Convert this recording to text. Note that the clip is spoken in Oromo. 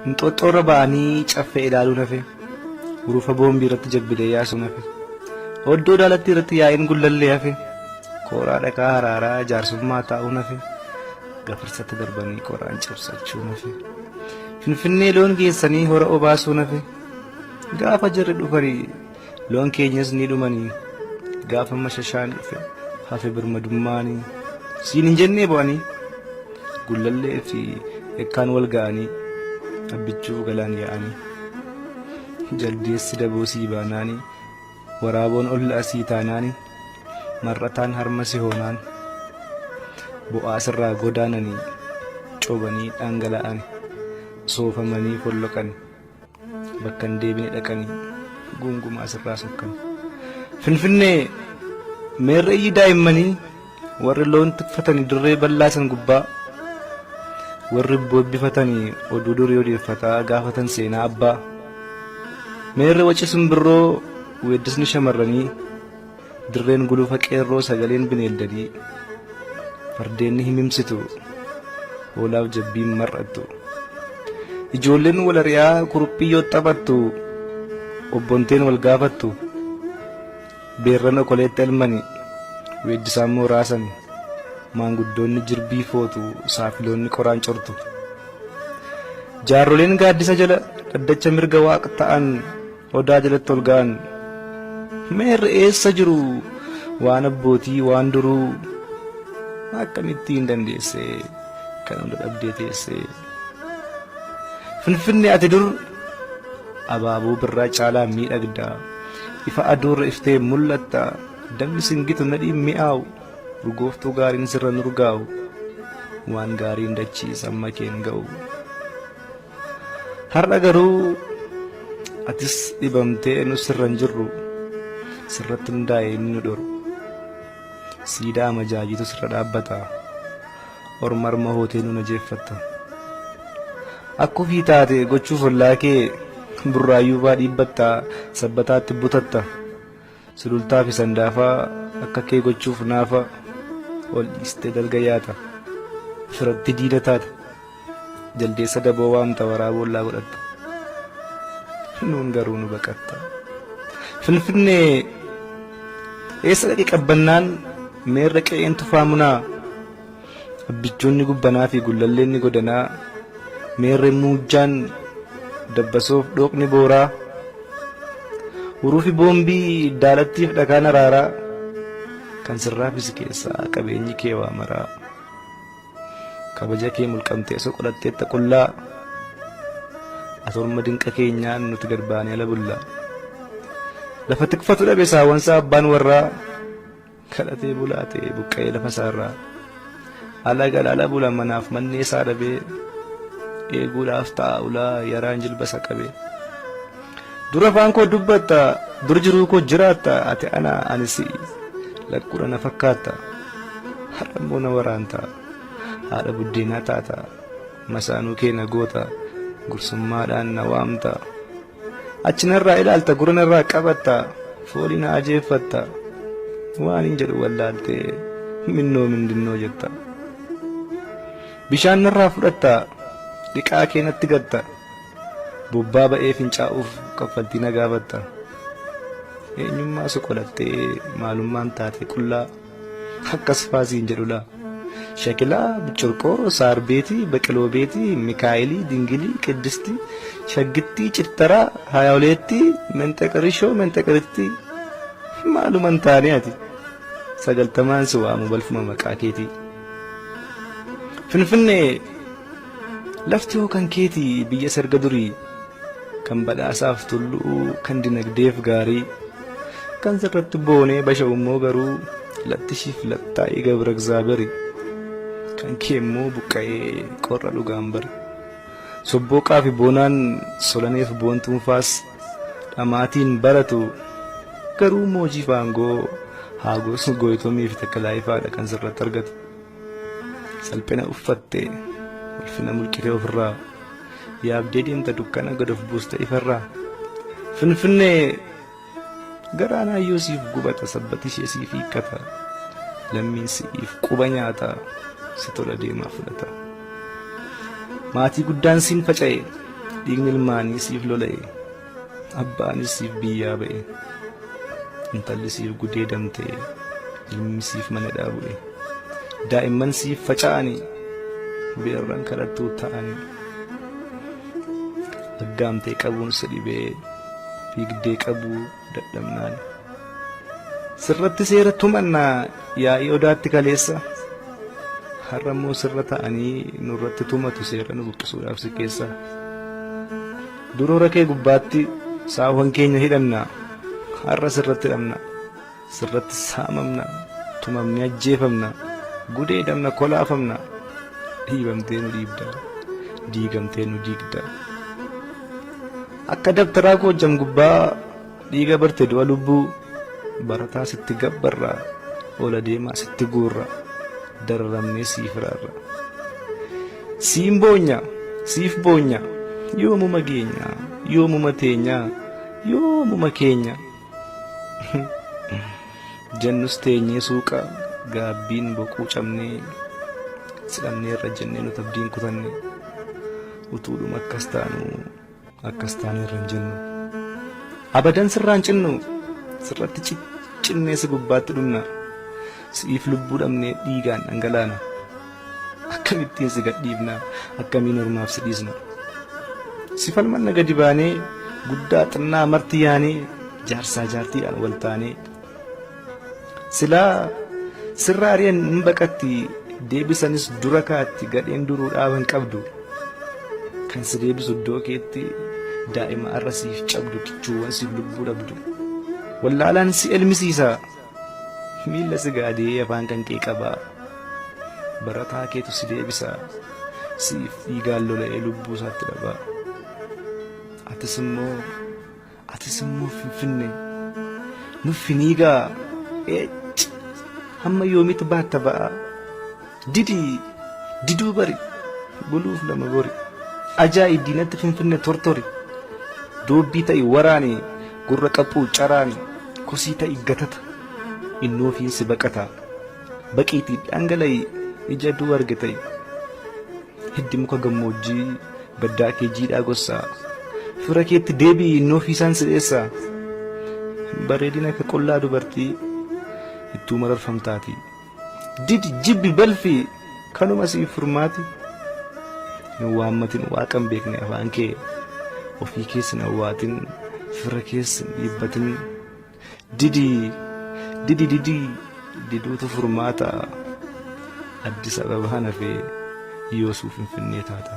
Inxooxxoorra ba'anii caffee ilaaluun hafe. Hurufa boombii irratti jabbilee yaasuun hafe. Oddoo daalattii irratti yaa'iin gullallee hafe. Kooraa dhakaa haraaraa jaarsummaa taa'uun hafe. Gafarsatti darbanii qoraan cabsachuun hafe. Finfinnee loon geessanii hora obaasuun hafe. Gaafa jarri dhufanii loon keenyas ni dhumanii. Gaafa mashashaan dhufe hafe birmadummaanii. Siin hin jennee bo'anii. Gullallee fi ekkaan wal ga'anii. Abbichuuf galaan yaa'anii. Jaldeessi daboo sii baanaanii. Waraaboon olla sii taanaani. Mar'ataan harma si hoonaan. Bo'aa sirraa godaananii. Cobanii dhangala'ani. Soofamanii folloqani. Bakka hin deebine dhaqanii. Guungumaa sirraa sokkani. Finfinnee meerre iyyi daa'immanii warri loon tikfatanii dirree bal'aa san gubbaa warri boobbifatanii oduu durii odeeffataa gaafatan seenaa abbaa meerre waci simbirroo weeddisni shamarranii dirreen gulufa qeerroo sagaleen bineeldadii fardeenni himimsitu hoolaaf jabbiin mar'attu ijoolleen wal ari'aa kuruphiyyoo taphattu obbonteen wal gaafattu beerran okoleetti elmani weeddisaan moo raasani maanguddoonni jirbii footu saafiloonni qoraan cortu jaarroleen gaaddisa jala dhaddacha mirga waaq ta'an odaa jalatti ol ga'an meerre eessa jiru waan abbootii waan duruu akkamittiin dandeesse kan hunda dhabdee teesse Finfinne ati dur abaaboo birraa caalaa miidhagda ifa aduurra iftee mul'atta dammi singitu nadhiin mi'aawu urgooftuu gaariin sirra nurgaa'u waan gaariin dachii samma keen ga'u Har'a garuu atis dhibamtee nu sirra hin jirru sirratti hundaa'e inni nu dhoru. Siidaa amajaajiitu sirra dhaabbata orma harma hootee nu najeeffatta. Akka ofii taate gochuuf ollaa kee burraayyuu faa dhiibbatta sabbataatti butatta. Sulultaa fi sandaafaa akka kee gochuuf naafa ol dhiistee dalga yaata. Firatti diina taata. Jaldeessa daboo waamta waraaboo ollaa godhatta. Nuun garuu nu baqatta. Finfinnee eessa dhaqi qabbannaan meerra qe'een tufaa munaa abbichoonni gubbanaa fi gullalleen ni godanaa meerre muujjaan dabbasoof dhooqni booraa hurufi boombii daalattiif dhakaan araaraa kan sirraafisi keessaa qabeenyi kee waa maraa. Kabaja kee mulqamtee soqolatteetta qullaa. Ati orma dinqa keenyaan nuti gad baanee ala bulla. Lafa tikfatu dhabe saawwansaa abbaan warraa kadhatee bulaa ta'e buqqa'ee lafa isaarraa. Ala gala ala bula manaaf mannee isaa dhabee eeguudhaaf ta'a ulaa yaraan jilba isa qabee. Dur afaan koo dubbatta dur jiruu koo jiraatta ati ana ani si'i lakkuudha na fakkaatta har'a immoo na waraanta haadha buddeenaa taata masaanuu kee na goota gursummaadhaan na waamta achi narraa ilaalta gurra narraa qabatta foolii na ajeeffatta waan hin jedhu wallaaltee minnoo mindinnoo jetta bishaan narraa fudhatta dhiqaa kee natti gatta Bobbaa ba'ee fincaa'uuf kaffaltii na gaafatta. Eenyummaa soqolattee maalummaan taate qullaa akkas faa siin jedhulaa. Shakilaa, Biccurqoo, Saarbeetii, Baqiloobeetii, Mikaa'elii, Dingilii, Qiddistii, Shaggittii, Cittaraa, Hayaoleettii, Menxeqirishoo, Menxeqirittii. Maaluman taanee ati? Sagaltamaan si waamu balfuma maqaa keetii. Finfinnee Lafti hoo kan keeti biyya serga durii kan badhaasaaf tulluu kan dinagdeef gaarii kan sirratti boonee basha'u immoo garuu latti ishiif lattaa'ii gabra egzaaberi kan kee immoo buqqa'ee qorra dhugaan bari sobbooqaa fi boonaan solaneef boontuunfaas dhamaatiin baratu garuu moojiif aangoo haagos gooytomii fi takkalaayifaadha kan sirratti argatu. Salphina uffatte ulfina mulqitee ofirraa yaabdee deemta dukkana gad of buusta ifarraa. Finfinnee garaan hayyoo siif gubata sabbati ishee siif hiikkata lammiin si'iif quba nyaata si tola deemaa fudhata. Maatii guddaan siin faca'e Dhiigni ilmaanii siif lola'e, abbaanis siif biyyaa ba'e, intalli siif gudeedamte, ilmi siif mana bu'e, daa'imman siif faca'ani, beerran kadhattuu ta'ani. Aggaamtee qabuun si dhibee, fiigdee qabuu dadhabnaan. Sirratti seera tumannaa yaa'ii odaatti kaleessa. Har'a immoo sirra ta'anii nurratti tumatu seera nu buqqisuudhaaf si keessa. Duroora kee gubbaatti saawwan keenya hidhanna. Har'a sirratti hidhamna. Sirratti saamamna. Tumamnee ajjeefamna. Gudeedamna kolaafamna. Dhiibamtee nu dhiibda. Diigamtee nu diigda. Akka dabtaraa Goojjam gubbaa dhiiga barte du'a lubbuu barataa sitti gabbarra ola deemaa sitti guurra dararamnee siif raarra. Siin boonya siif boonya yoomuma geenya yoomuma teenya yoomuma keenya. Jennus teenyee suuqa gaabbiin boquu cabnee sidhamneerra jennee nuti abdiin kutanne utuudhuma akkas taanu akkas taaneerra hin jennu. Abadan sirraan cinnu sirratti cinnee si gubbaatti dhumna si'iif lubbuu dhabnee dhiigaan dhangalaana. Akkamittiin si gadhiifna akkamiin ormaaf si dhiisna. Si falmanna gadi baanee guddaa xinnaa marti yaanee jaarsaa jaartiidhaan wal taanee. Silaa sirra ari'an hin baqatti deebisanis dura kaatti gadheen duruu dhaaban qabdu. Kan si deebisu iddoo keetti daa'ima arra siif cabdu kichuuwwan siif lubbuu dhabdu. Wallaalaan si elmisiisa miilla si gaadee afaan kan kee qabaa. Barataa keetu si deebisa siif dhiigaan lola'ee lubbuu isaatti dhabaa. Atis immoo atis immoo Finfinnee nuffiniigaa eecc hamma yoomitti baatta ba'aa didi diduu bari buluuf lama bori ajaa'i diinatti Finfinne tortori doobbii ta'i waraani gurra qaphuu caraani kosii ta'i gatata innoofiin si baqata baqiitii dhangala'i ija duu arge ta'i hiddi muka gammoojjii baddaa kee jiidhaa gossaa fira keetti deebi'i innoofiisaan si dheessaa bareedina akka qullaa dubartii ittuu mararfamtaati didi jibbi balfi kanuma siif furmaati hin waammatin waaqa hin beekne afaan kee ofii keessa hin awwaatin fira keessa hin dhiibbatin didi didi didi diduutu furmaata Addis Ababaan hafee yoosuu Finfinnee taata.